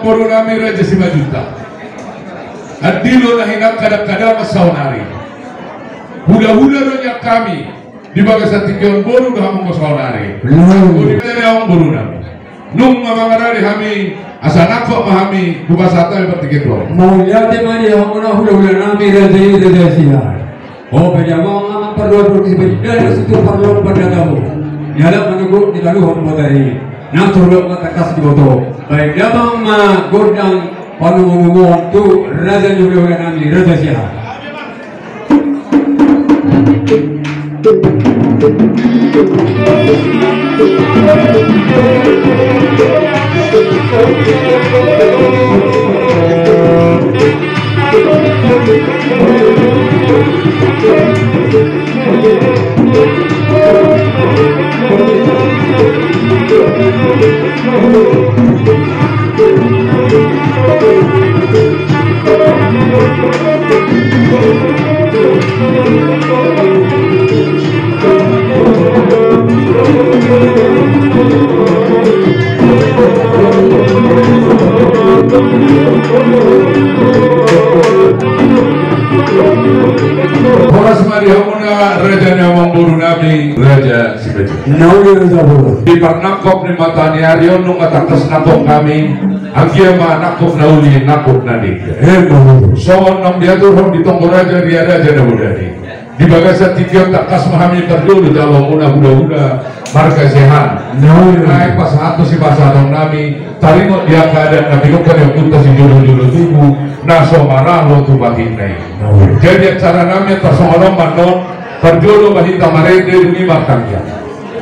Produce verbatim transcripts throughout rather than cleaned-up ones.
Boru nami Raja Simanjuntak. Andilo na hinangkadangkadaman saonari. Hulahula do nian hami di bagasan tingki on, boru do hamu saonari. Benar. Boru nami, boru nami. Nunga mangarade hami, asa nangkok ma hami, hupasahat hami partingkian on. Mauliate ma di hamu na hulahula nami, raja i, raja i sian. O, baen damang ma pardohot, pardohot sibaen, dada situ parlompan dada ho. Ni halak manogot ni laluhon botari. Nang turlok ma tangkas diboto. Baen damang ma gondang panumomumon tu raja ni hulahula nami, raja sian. Horas ma di hamuna raja ni amangboru nami, Raja Simanjuntak. Nauli raja boru. Di parnangkok ni mata ni ari on nunga tangkas nangkok hami, anggiat ma nangkok na uli, nangkok na denggan. Eh, nauli. Songon naung diaturhon di tonggo raja, ria raja na bodari. Di bagasan tingki on tangkas ma hami parjolo jalo muna hulahula marga Siahaan. Nauli. Naeng pasahathon sipasahaton nami, taringot di angka adat na pinungka ni ompunta sijolojolo tubu, na so maralo tu patikna i. Nauli. Jadi acara nami tarsongon on ma annon, parjolo ma hita marende, dung i martangiang.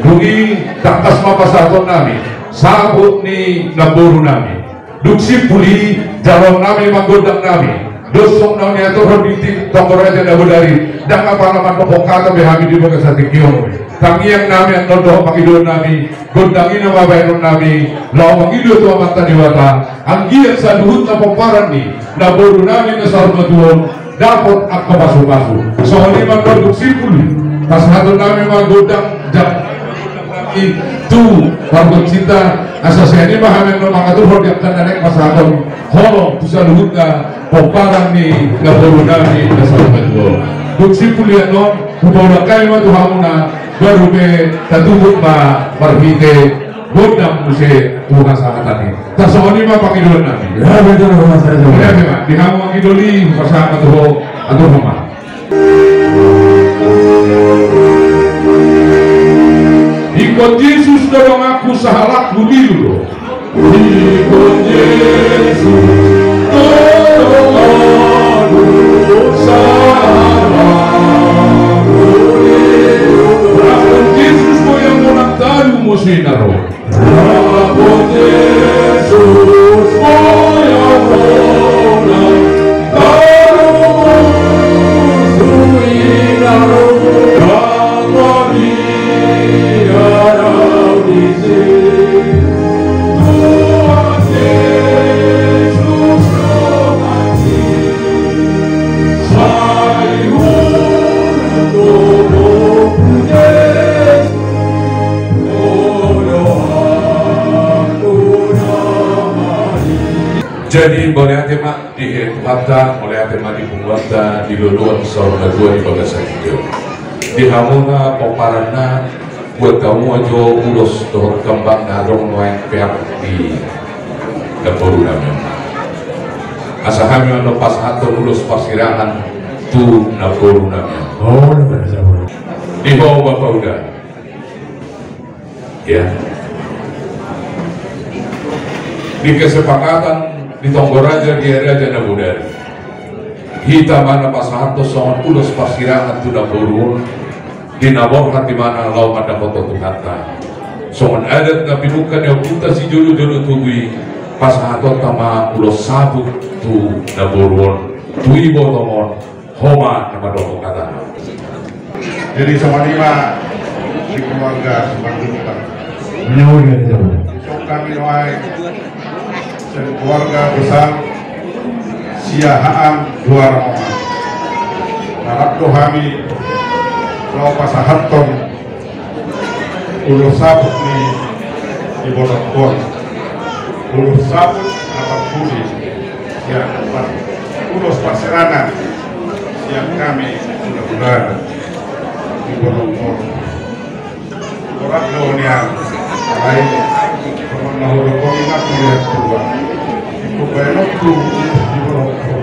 Dung i tangkas ma pasahaton nami saput ni namboru nami. Dung simpul i, jaloon nami ma gondang nami. Dos songon naung diaturhon di tonggo raja na bodari, ndang apala mandok hata be hami di bagasan tingki on. Tangiang nami annon dohot pangidoan nami, gondang i nama baenon nami, laho mangido tu Amanta Debata, anggiat saluhutna pomparan ni namboru nami na saur matua on, dapot angka pasupasu. Songon i ma annon dung simpul i, pasahaton nami ma gondang jam i tu pargonsinta, asa sian i ma hami annon mangaturhon di angka na naeng pasahaton holong tu saluhutna pomparan ni namboru nami na saur matua on. Dung simpul i annon, hupaulak hami ma tu hamuna, baru pe tatutup ma marhite gondang muse tu hasahatan i. Tarsongon i ma pangidoan nami. Ya, betul, Mas Raja. Ya, ya, di hamu anggi doli, pasahat ma tu ho, atur ma. Ingkon Jesus do donganku, sahalakku lilu do. Ingkon Jesus do donganku, sahalakku lilu do. Ingkon Jesus do donganku, sahalakku lilu do. Jadi, mauliate ma di Tuhanta, mauliate ma di punguanta, di loloan saur matua di bagasan tingki on. Di hamuna pomparanna, buat hamu ma jo ulos dohot gambang na adong nuaeng peak di namboru nami. Asa hami ma annon pasahathon ulos parsirangan tu namboru nami. Oh, namboru nami. Di ho, Bapa Uda. Ya. Di kesepakatan di tonggo raja, ria raja na bodari, hita ma na pasahathon songon ulos parsirangan tu namboru on, di na borhat ibana laho mandapothon Tuhanta. Songon adat na pinungka ni ompunta sijolojolo tubu i, pasahatonta ma ulos saput tu namboru on, tu ibotongmon, ho ma na mandok hata. Jadi songon i ma di keluarga Simanjuntak. Menyambut dari jauh. Isuk hami nuaeng sian keluarga besar Siahaan Duara Mongan. Rap do hami laho pasahathon ulos saput ni ibotongkon. Ulos saput Apa pudi, ya, ulos parserahan sian hami, sudah-sudah di Borongkor. Orang do nian, lain, teman nahulu kau ingat melihat tua. Ikut banyak tu di Borongkor.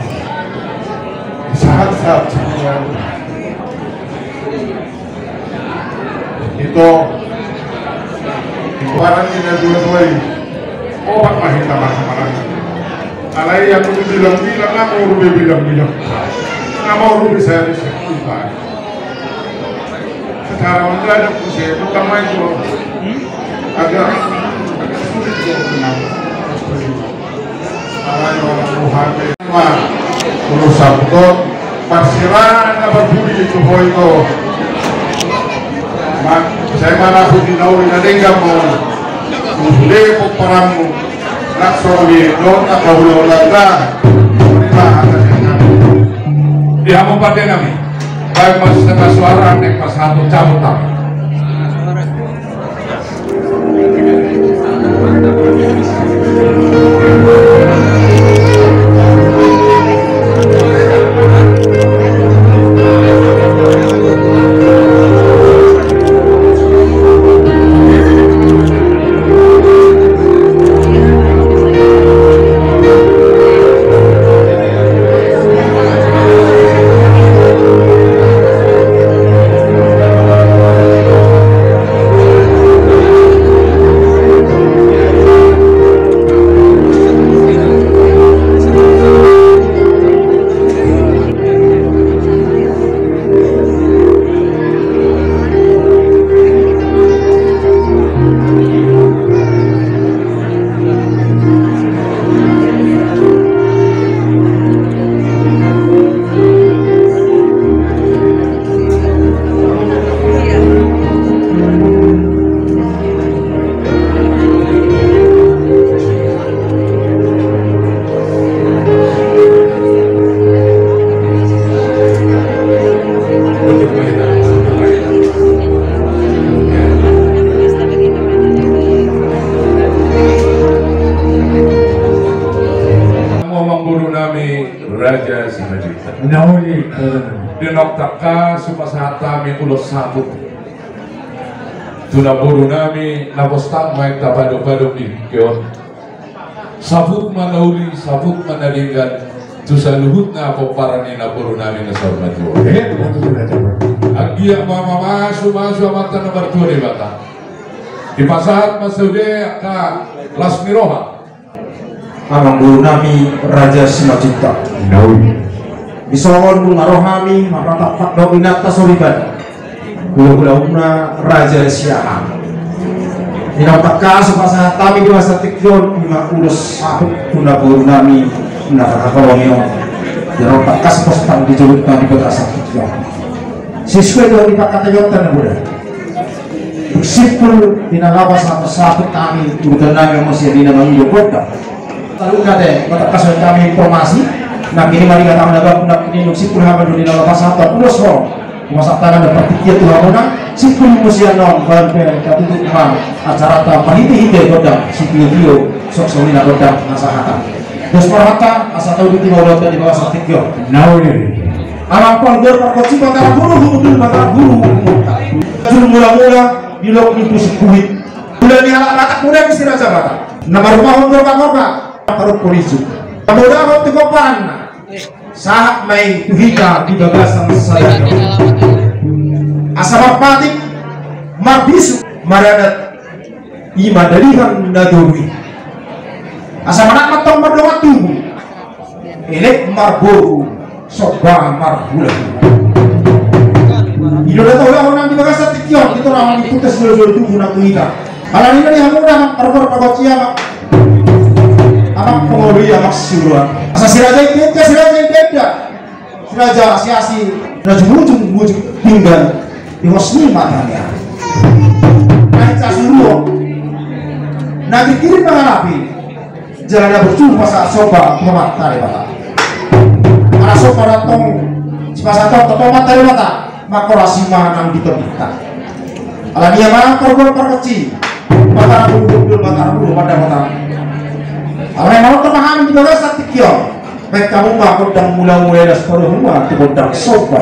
Sahat-sahat semua. Ito, ito aran ni na dua dua i. Opat ma hita marhahamaranggi. Alai ia tu bilang-bilang, nama urbi bilang-bilang. Nama urbi saya di sekolah. Secara mendadak, saya bukan main tuh. Agak, agak sulit tuh, kenapa? Ulos saput on, parserahan na parpudi tu ho ito. Ma, sai manahut di nauli na denggan ma on. Sude pomparanmu. Nang songon i dohot angka hulahulanta. Di hamu pande nami. Baen ma sitangah suara, naeng pasahathon saput nami. Amangboru nami Raja Simanjuntak. Nauli, Raja nami. Di naung tangkas hupasahat hami ulos saput tu namboru nami na pos tama i tapadok-padok di tingki on. Saput ma na uli, saput ma na denggan tu saluhutna pomparan ni namboru nami na saur matua. Eh, betul, betul, betul. Anggiat ma mamasu-masu Amanta na martua Debata. Dipasahat ma sude angka las ni roha. Amangboru nami Raja Simanjuntak. Nauli. Dison nunga ro hami marnatampak dohot inanta soripada, hulahula muna Raja Siahaan. Di naung tangkas hupasahat hami di bagasan tingki on ima ulos saput tu namboru nami na parhaholongi on. Di naung tangkas pos tang di jolok nami di bagasan tingki on. Sesuai dohot di pangkataion ta na muda. Simpul di na laho pasahathon saput nami, urutan nami muse di na mangido gondang. Saluhutna ate, manghatai hami informasi. Nangkin i ma di hata na bahen, nangkin i nunga simpul hami do di na laho pasahathon ulos on. Hupasahat hami na partingkian tu hamuna, simpul muse annon, bahen pe tatutup ma acaranta marhitehite gondang sitiotio, songon i na gondang na sahata. Dos parhata, asa tau di tiga orang di bagasan tingki on. Nauli. Amang panggur pargonsi Batara Guru, humundul Batara Guru, humundul. Julu mulamula di lok ni pusuk buhit. Mula ni halak Batak, mula ni si Raja Batak. Na marhumahum gorga-gorga, parungkol ijuk. Pamodahon tu pomparanna. Sahat ma i tu hita di bagasan sadari on. Asa marpatik, marbisuk, maradat. Ima dalihan na tolu i. Asa manat mantong mardongan tubu. Elek marboru, somba marhulahula. I do na taulahon nang di bagasan tingki on, di tonga ni huta sidodo tubu nang tu hita. Alani i ma di hamuna amang pargonsi, amang, amang pangoli, amang siuruan. Asa si raja i denda, si raja i denda. Si raja asi-asi na jumujung-mujung pinggan di hos ni matana. Naeng sasuruon na tingkiring mangalapi jala na burju pasahat somba tu Amanta Debata. Ala somba na tong sipasahat on tu Amanta Debata, mangkorasi ma nang di tondinta. Alani i amang pargonsi, pargonsi. Batara Guru, Batara Guru, Batara Guru. Alai molo tung hami di bagasan tingki on, baen hamu ma gondang mula-mula i, laos padomu ma tu gondang somba.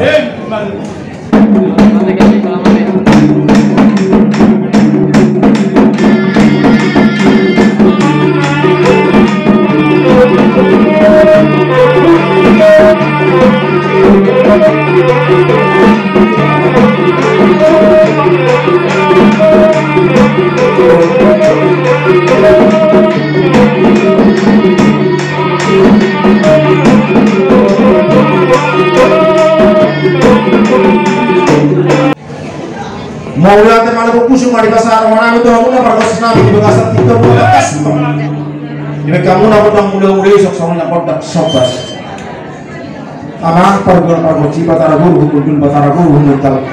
Mauliate ma di Ompunami, tu hamuna pargonsi nami di bagasan tingki on, mauliate ma. Dibaen hamu ma gondang mula-mula i, songon i ma gondang somba. Amang pargonsi, pargonsi Batara Guru, hundul Batara Guru, hundul tala.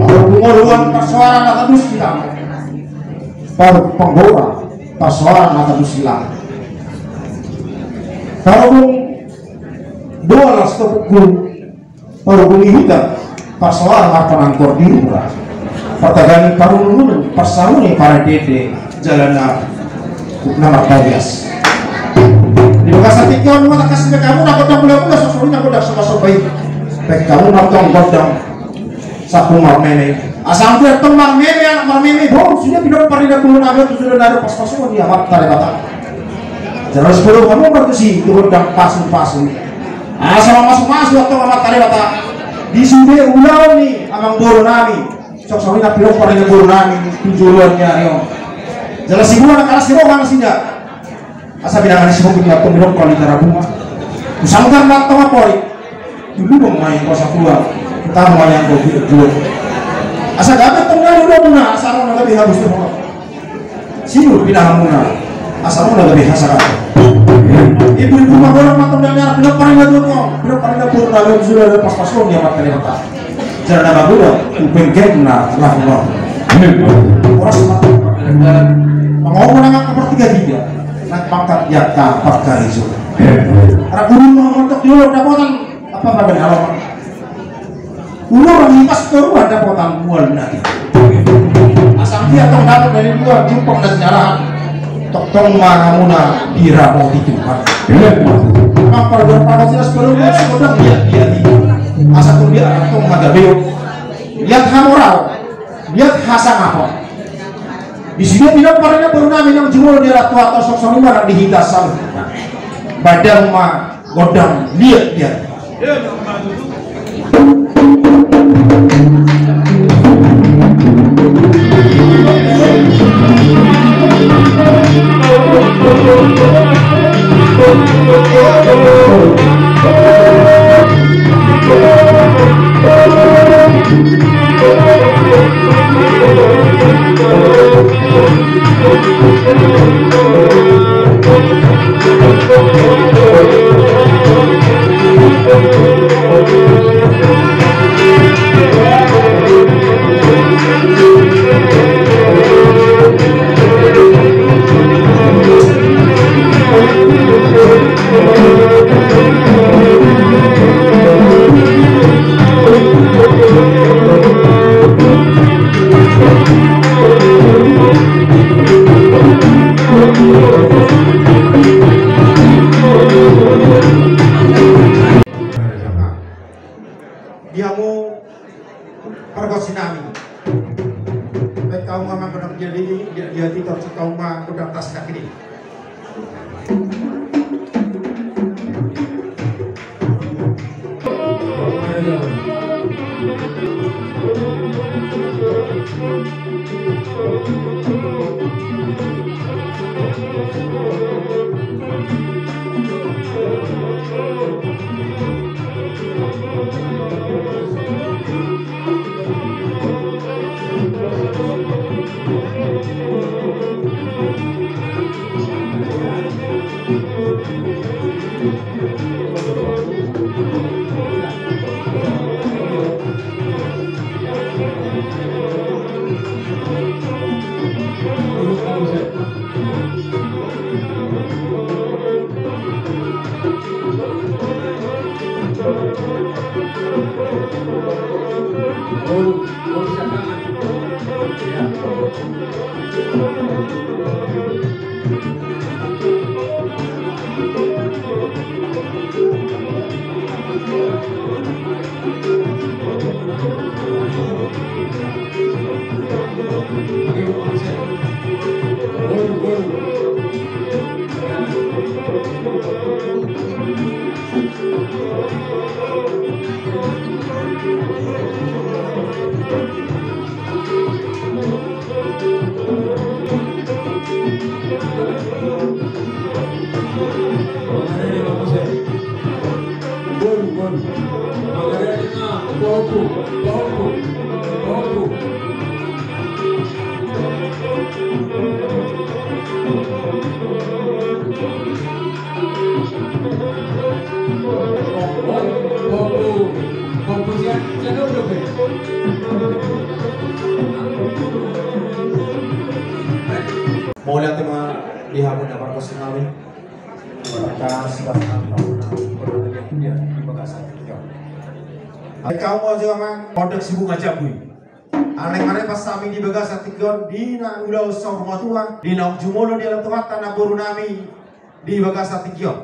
Parhobung Oloan, parsoaran na tandus di tano. Parhobung Panggora, parsoaran na tandus di laut. Parhobung Doa, las topuk guru. Parhobung Ihuta, parsoaran na panangkor di rura. Partagaan ni parunun-unun, parsahuni parende-ende, jala na, na marbagas. Di bagasan tingki on ma tangkas dibaen hamu ma gondang mula-mula, songon i ma gondang somba-somba i. Baen hamu ma tong gondang saku marmeme. Asa anggiat tong marmeme anak, marmeme boru, sude pinompar ni na boru nami on tu joloan ni ari on, pas-pas on di Amanta Debata. Jala laos padomu hamu ma tusi tu gondang pasu-pasu. Asa mamasu-masu antong Amanta Debata di sude ulaon ni amangboru nami, songon i na pinompar ni na boru nami tu joloan ni ari on. Jala siboan angka las ni roha nasida. Asa pinangan ni si Hobi ni antong pinompar ni Tarabunga. Tu sanggar ma antong apori. Di lubang ma i angka satua. Tano ma i angka gulok-gulok. Asa gabe antong na lubang muna, asa ro na gabe habus tu. Sinur pinahan muna, asa ro na gabe hasangap. Ibu-ibu ma godang ma antong, dang ni anak, pinompar ni na tuatua, pinompar ni na boru, na gabe sude, pas-pas on di Amanta Debata. Jala na magodang tu pengkeng na laho-laho. Horas ma antong. Mangomong nang angka partiga-tiga, nang pangkat di angka parkarejo. Rap guru ma antong di jolo dapotan, apa, apa, apa, apa. Umur ni pastor, ada dapotan mual nanti. Asa anggiat tong dapot dari dua, jumpang na sinarahan. Tongtong ma hamuna diramoti Tuhan. Emang pada dua pada jelas belum, ya, sudah lihat, lihat. Asa tu dia tong hagabeon. Lihat hamoraon. Lihat hasangapon. Di sude pinompar ni na boru nami na jumolo di anak tua, songon i ma nang di hita saluhutna. Baen hamu ma gondang liat-liat. Di hamu pargonsi nami. Baen hamu ma gondang dia di, dia, dia di, torcik hamu ma gondang tas kaki di. Mauliate ma di hamu na pargonsi nami. Mauliate ma di hamu na pargonsi nami. Mauliate ma di hamu na pargonsi nami. Mauliate ma di hamu na pargonsi nami. Alai hami di bagasan tingki on di na ulaon saur matua, di naung jumolo dialap Tuhanta namboru nami di bagasan tingki on.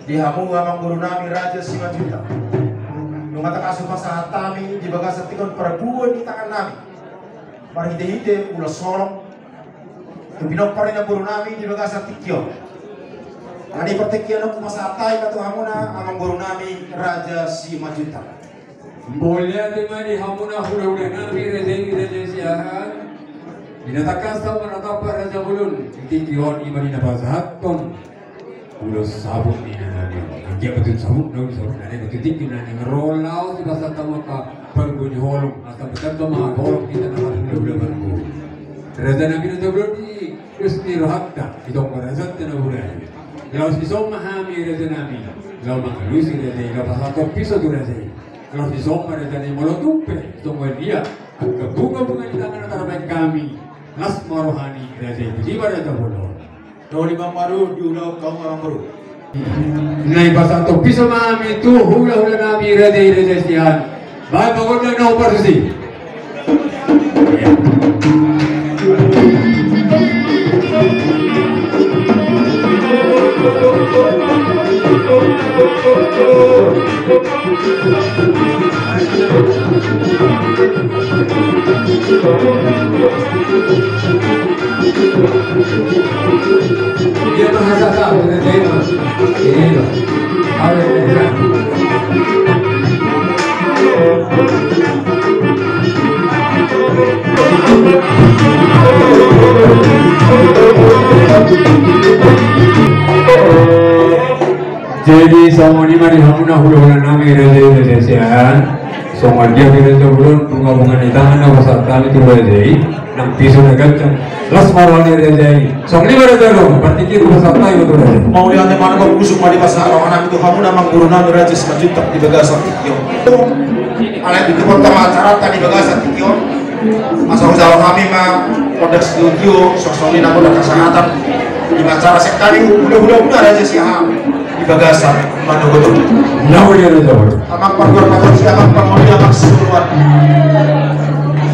Di hamu amangboru nami Raja Simanjuntak, nunga tangkas hupasahat hami di bagasan tingki on parbuon ni tangan nami marhitehite ulos holong tu pinompar ni namboru nami di bagasan tingki on. Alani partingkian on hupasahat hami ma tu hamuna amangboru nami Raja Simanjuntak. Mauliate ma di hamuna hulahula nami raja i raja Siahaan. Di na tangkas marnatap raja bolon di tingki on, i ma di na pasahathon ulos sabut ni inanami on. Anggiat ma tu sabut na uli sabut na nai ma tu tingki na nai ro laos dipasahat hamu angka parbuon ni holong, asa betul ma holong hita na hulahula marboru. Raja nami na tabolon di dos ni rohanta, di tonggo raja ta na bura i. Laos dison ma hami raja nami laho mangalusi raja i, laho pasahathon piso tu raja i. Laos dison ma raja nami molo tung pe songon dia angka bungabunga ni tangan na tarbaen hami, las ma roha ni raja i. Puji ma raja bolon. Doli ma amangboru, diulahon hamu amangboru. Nai pasahathon piso ma hami tu hulahula nami raja i raja Siahaan. Baen ma gondang na hombar tusi. Jadi songon i ma di hamuna hulahula nami raja i raja Siahaan. Songon dia pe raja bolon, bungabunga ni tangan na hupasahat hami tu raja i, nang piso na ganjang, las ma roha ni raja i. Songon i ma raja bolon, partingkian hupasahat hami ma tu raja i. Mauliate ma, na marpusuk ma di pasahat roha nami tu hamuna amangboru nami Raja Simanjuntak di bagasan tingki on. Alai di tingki on ma acaranta di bagasan tingki on. Asa hujalo hami ma gondang situdio, songon i na gondang hasahatan. Di acara sian hami hulahula muna raja Siahaan di bagasan manogot on. Amang pargual pargonsi, amang pangoli, amang siluan.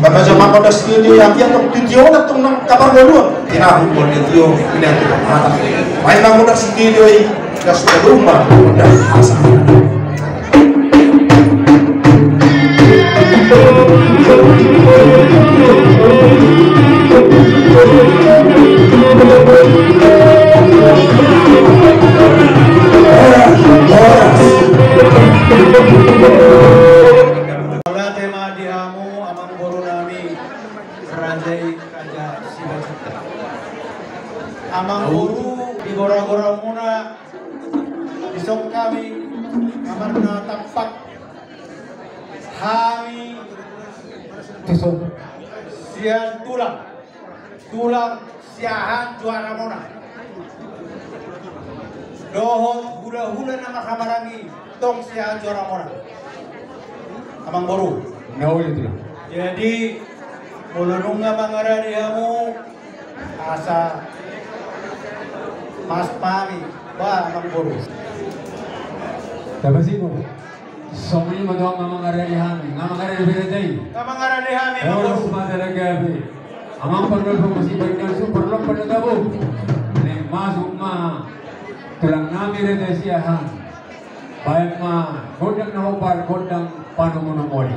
Bapak jama gondang situdio, yang dia tong titio na tong nang kapargoluan. Tinahu gondang tio, ina tio mata. Main ma gondang situdio i. Gas rumah, gondang asa. Mauliate ma di hamu amangboru nami raja i raja Simanjuntak. Amangboru, di goragoramuna dison hami, amang na tampak hami dison sian tulang, tulang Siahaan Juara Monang dohot hulahula na marhahamaranggi tong Siahaan Juara Monang. Amangboru. Na uli, Tulang. Jadi, molo nunga mangarade hamu, asa mas ma hami, ba, Amangboru. Tapasingkop. Songon i ma tutu, nga mangarade hami, nga mangarade be raja i. Nga mangarade hami, Amangboru. Horas ma, Raja Gabe. Amang Pardongan, Pangasibaring, Pangasibaring, Pangasibaring, Pangasibaring. Masuk ma tulang nami Raja Siahaan. Baen ma gondang na hombar, gondang panumuna moli.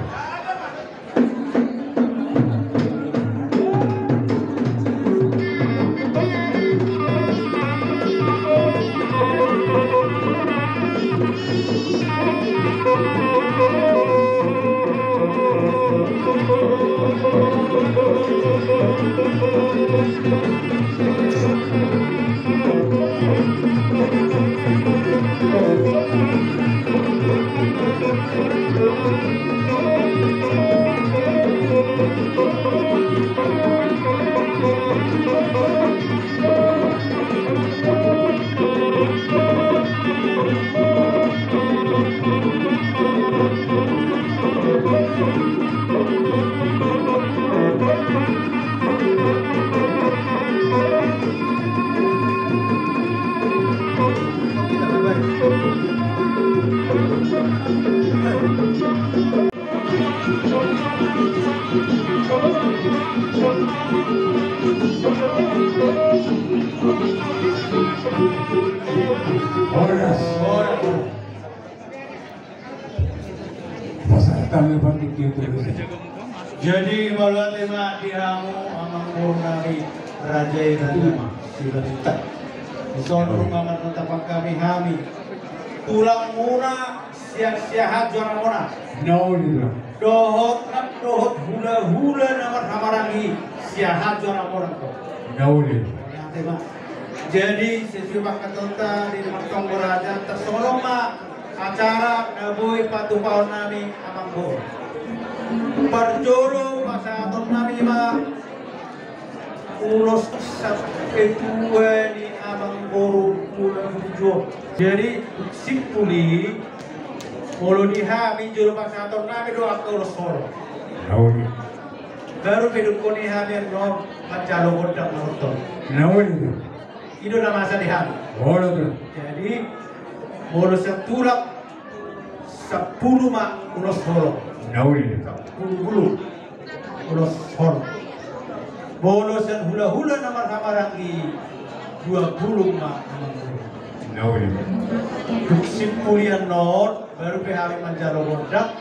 Horas. Horas. Jadi, mauliate ma di hamu, Amangboru nami, Raja i, Raja Sibarita. Dison nunga marnatap hami, hami tulangmuna Sia, Siahaan Juara Monang. Na uli, Tulang. Dohot, dohot hulahula na marhahamaranggi Siahaan Juara Monang do. Na uli. Mauliate ma. Jadi, sesuai pangkatahonta di martonggo raja, tarsongon on ma acara na boi patupahon nami, Amangboru. Parjolo pasahaton nami ma ulos sapetua ni Amangboru Hulaguju on. Jadi, simpul i, molo di hami jolo pasahaton nami do angka ulos holong. Na uli. Baru pe dungkon i hami annon manjalo gondang manonton. Na uli. I do na masa di hami. Olo, Tulang. Jadi, molo sian tulang, sampulu ma ulos holong. Na uli. Sampulu bulung ulos holong. Molo sian hulahula na marhahamaranggi, dua bulung ma, Amangboru. Na uli. Dung simpul i annon, baru pe hami manjalo gondang.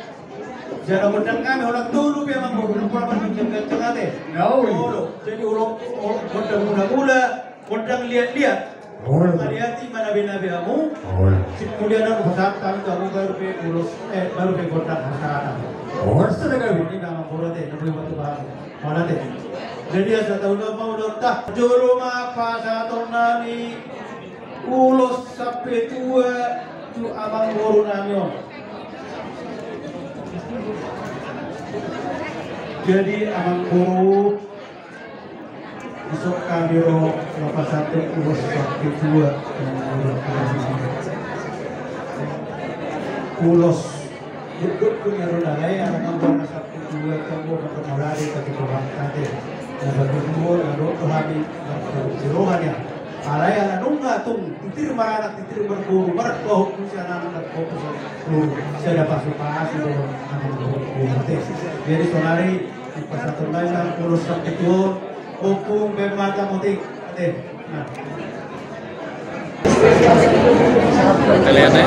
Jala gondang nami holan tolu pe, Amangboru, holan pola marganjang-ganjang ate. Na uli. Olo, jadi olo, olo, gondang mula-mula, gondang liat-liat. Olo. Mauliate ma nabe-nabe hamu. Olo. Simpul i annon pasahat hami tu hamu baru pe ulos, eh, baru pe gondang hasahatan. Olo, sada gabe. Ini nama bola te, nabe batu baru. Mana te? Jadi asa tahu nama udah tah. Jolo ma pasahaton nami ulos sapetua tu Amangboru nami on. Jadi, Amangboru, dison hami ro pasahaton ulos sapetua. Ulos, duk, duk, punya ro na lae, Amangboru, sapetua, tonggo, mata malari, tapi Tuhan kate. Na batu dua, na ro, rohani, na ro, rohani. Alai ala nunga tung titir maranak, titir marboru, marboru tu sian anak, marboru tu sian boru, sada pasu-pasu do anak boru te. Jadi sonari pasahaton nai ma ulos sapetua on, ompung, baen ma mata, otik. Ate. Nah. Kalian, eh?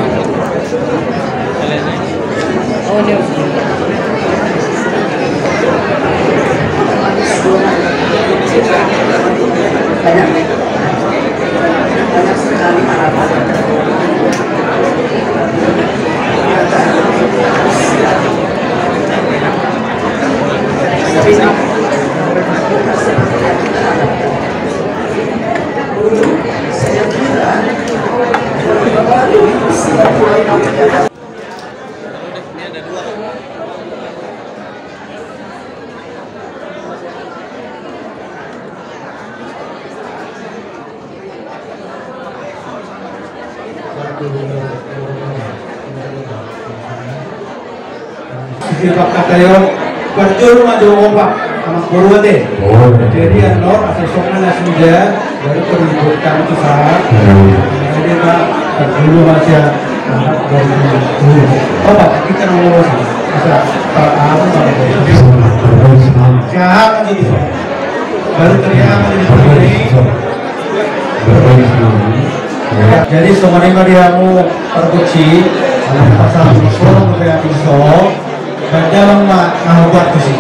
Kalian, eh? Oh, ini. Banyak, banyak sekali harapan. Tapi, saya kira, Di pangkataion, parjolo ma jo opak, amang boru ate. Oh. Jadi, annon, asa songon na suda, baru peribut kami tu sahat. Hmm. Jadi, Pak, parjolo ma sia, anak dari guru. Opak, kita ngomong sih. Asa, Pak, apa, Pak? Sehat, gitu. Baru teriak, gitu. Jadi, songon i ma di hamu pargonsi, anak pasal, songon i ma di hamu, baen damang ma, na hubuat tusi.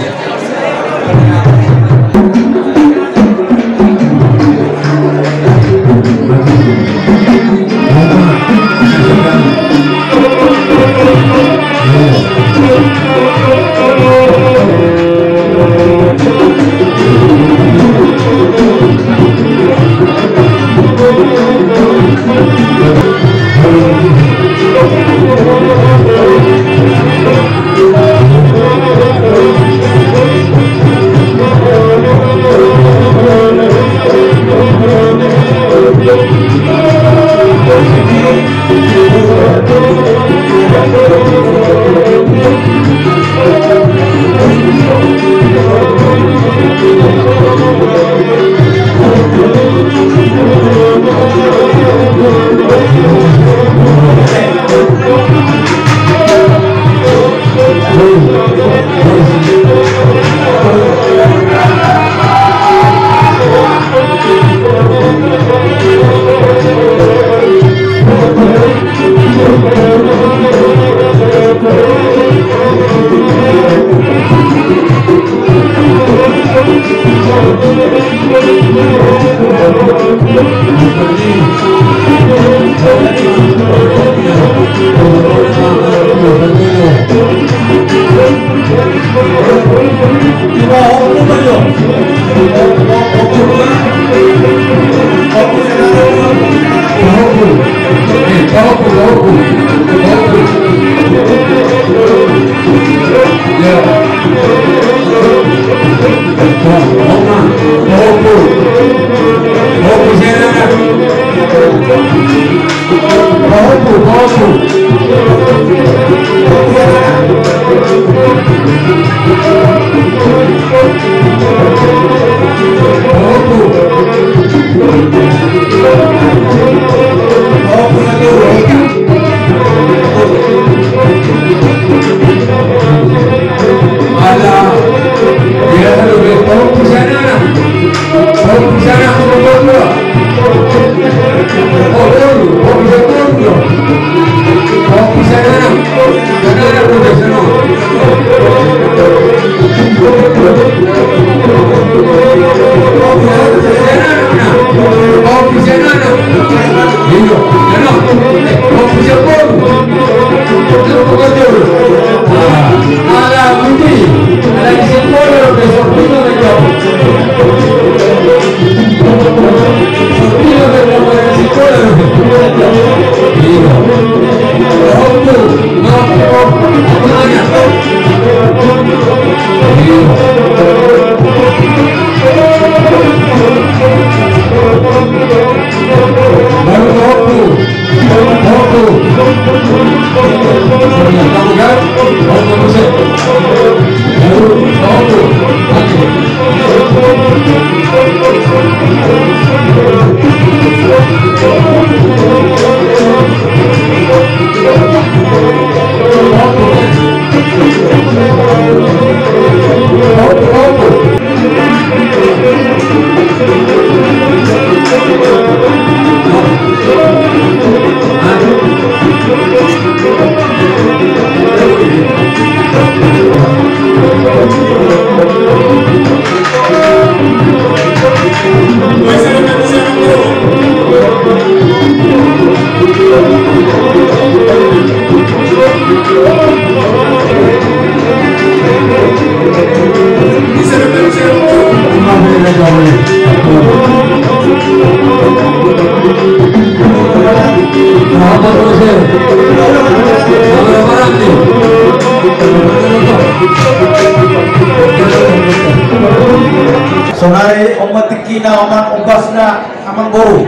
Saonari on ma tingkina, on ma ombasna, amang boru.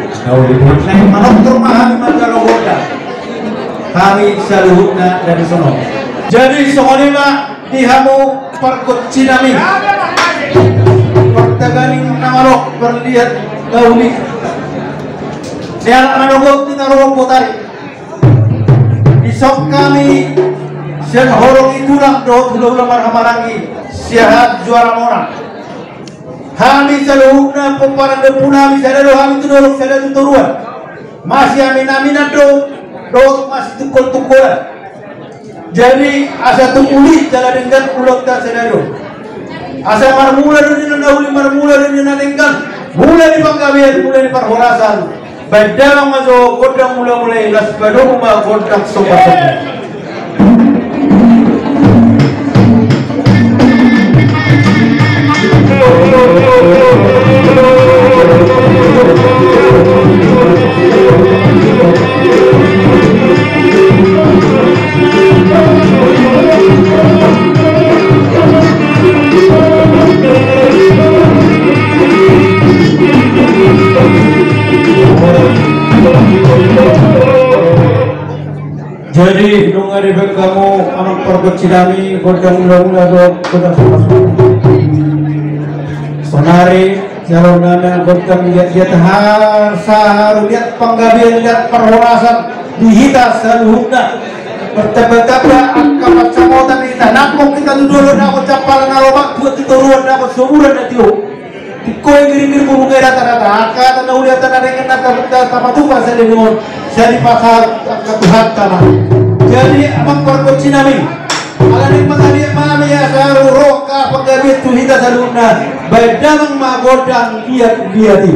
Naeng manortor ma hami manjalo gondang. Hami saluhutna dari sono. Jadi songon i ma. Di hamu pargonsinami, partaganing na malo, parliat na uli, sian anak na dohot di na rohot botari. Dison hami sian horong ni tulang dohot hulahula marhahamaranggi Siahaan Juara Monang. Hami saluhutna pomparan ni ompunami, sada do hami tu dolok, sada tu toruan. Masiaminaminan do dohot masitungkoltungkolan. Jadi asa tung uli jala denggan ulaonta sada do. Asa marmula do di na uli, marmula do di na denggan. Mula ni panggabean, mula ni parhorasan. Baen damang ma jo gondang mulamula i, laos padomu ma gondang sombasomba. Jadi nunga dibaen hamu amang pargonsinami gondang mulamula dohot gondang sombasomba. Sonari jalo nami gondang liat-liat, saharuliat panggabean, liat parhorasan di hita saluhutna. Martambatamba angka pansamotan di hita, nangkok hita tu dolok dapot jampalan na lomak, tu toruan dapot soburan na tio. Tingko i giringgiring burung i ratarata, angka hata na uli, hata na denggan na tapatupa sadari on, sai dipasahat angka Tuhanta ma. Jadi amang pargonsinami, ala naeng mangaliat ma hami, asa ro angka panggabean tu hita saluhutna, baen damang ma gondang liat-liat i.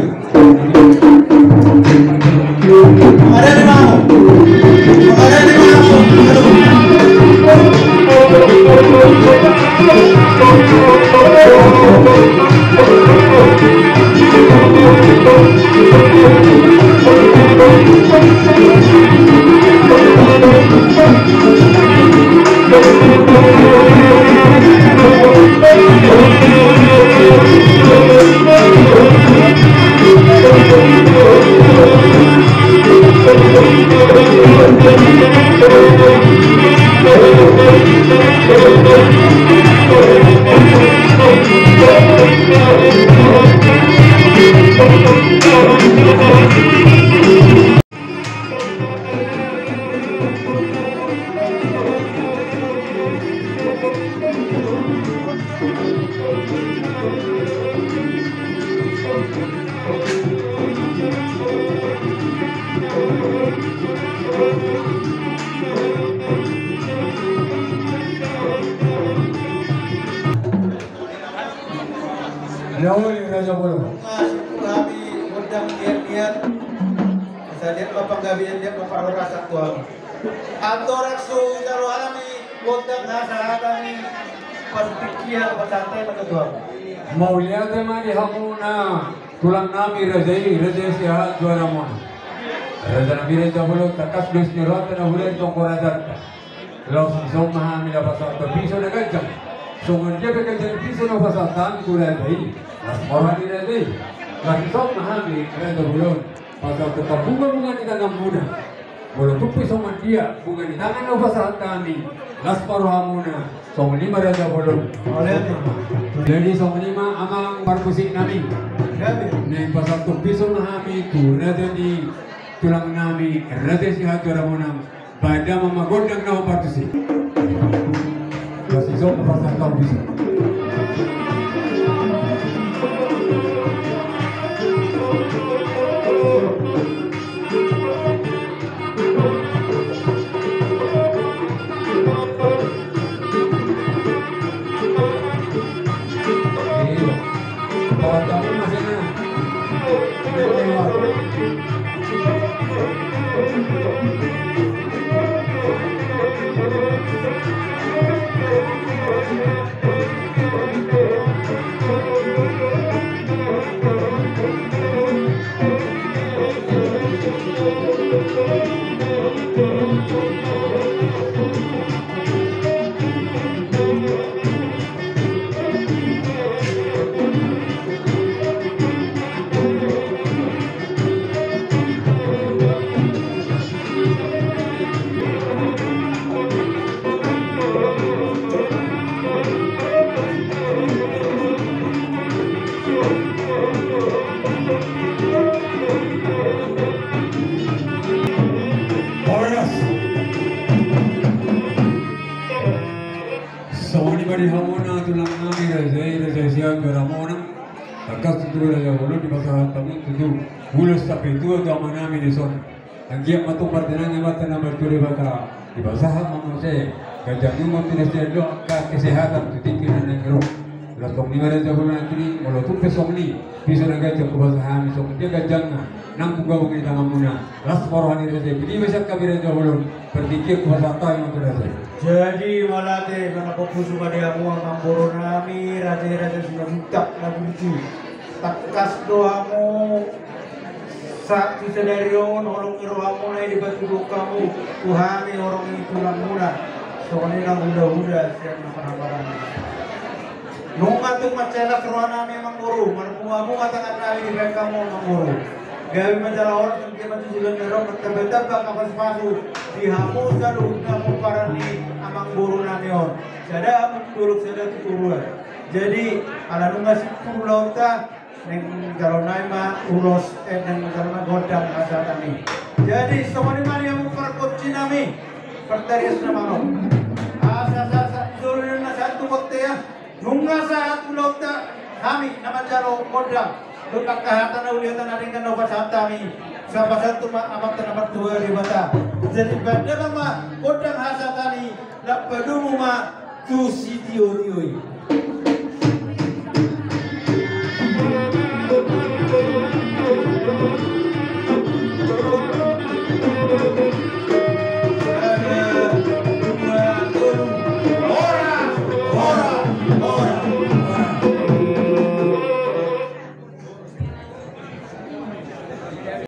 Lauli Raja Bolon. Masuk hami gondang liat-liat. Asa liat ma panggabean, liat ma parhorasan tu hamu. Andorang so jalo hami gondang, asa hata ni partingkian, pasahat ma tu hamu. Mauliate ma di hamuna tulang nami raja i, Raja Siahaan Juara Monang. Raja nami Raja Bolon, tangkas do sian rohanta na hula di tonggo raja. Laos dison ma hami laho pasahat piso na ganjang. Songon dia pe ganjang piso na pasahat hami tu raja i, las ma roha ni raja i. Laos dison ma hami Raja Bolon pasahat tu hamu bunga-bunga ni tanganmuna. Molo tung pe songon dia bunga ni tangan na pasahat hami, las ma rohamuna. Songon i ma Raja Bolon. Jadi songon i ma amang parmusik nami. Naeng pasahat piso ma hami tu raja ni tulang nami Raja Siahaan Juara Monang. Baen damang ma gondang na hombar tusi. Masih sok pasang kau bisa. Songon i ma di hamuna tulang nami raja i, raja sian Garamona. Tangkas tutu raja bolon dipasahat hamu tutu ulos sampe tua tu amanami dison. Anggiat ma tung martinangi Amanta na martua Debata, dipasahat ma muse ganjang ni umur tu na sian do angka kesehatan tu tingki na naeng ro. Laos songon i ma raja bolon nangkin i, molo tung pe songon i piso na ganjang hupasahat hami, songon dia ganjangna nang hugabung i tanganmuna. Las ma roha ni raja i, pidi ma sian hami raja bolon, partingkian hupasahat hami ma tu raja i. Jadi mauliate ma na papusu ma di hamu amangboru nami, raja i raja Simanjuntak na burju. Tangkas do hamu sahat tu sadari on holong ni rohamuna i dipatuduhon hamu tu hami horong ni tulangmuna. Songon i nang huda-huda sian na parhaparan. Nunga tung mansai las roha nami amangboru, marpungu hamu ma tangan nami dibaen hamu amangboru. Gabe ma jala horas, anggiat ma tu joloan ni ari on martamba-tamba angka pasu-pasu di hamu saluhutna pomparan ni amangboru nami on. Sada hamu tu dolok, sada tu toruan. Jadi ala nunga simpul ulaonta, naeng jalo nai ma ulos, eh, naeng jalo nai gondang hasahatan i. Jadi songon i ma di hamu pargonsi nami, partarias na malo. Asa sahat tu solu, na sahat tu bontean, nunga sahat ulaonta, hami na manjalo gondang dohot angka hata na uli, hata na denggan na hupasahat hami, sai pasahat tu ma Amanta na martua Debata. Jadi baen damang ma gondang hasahatan i, lam padomu ma tu sitiotio i. Sada, dua, tolu. Horas, horas, horas.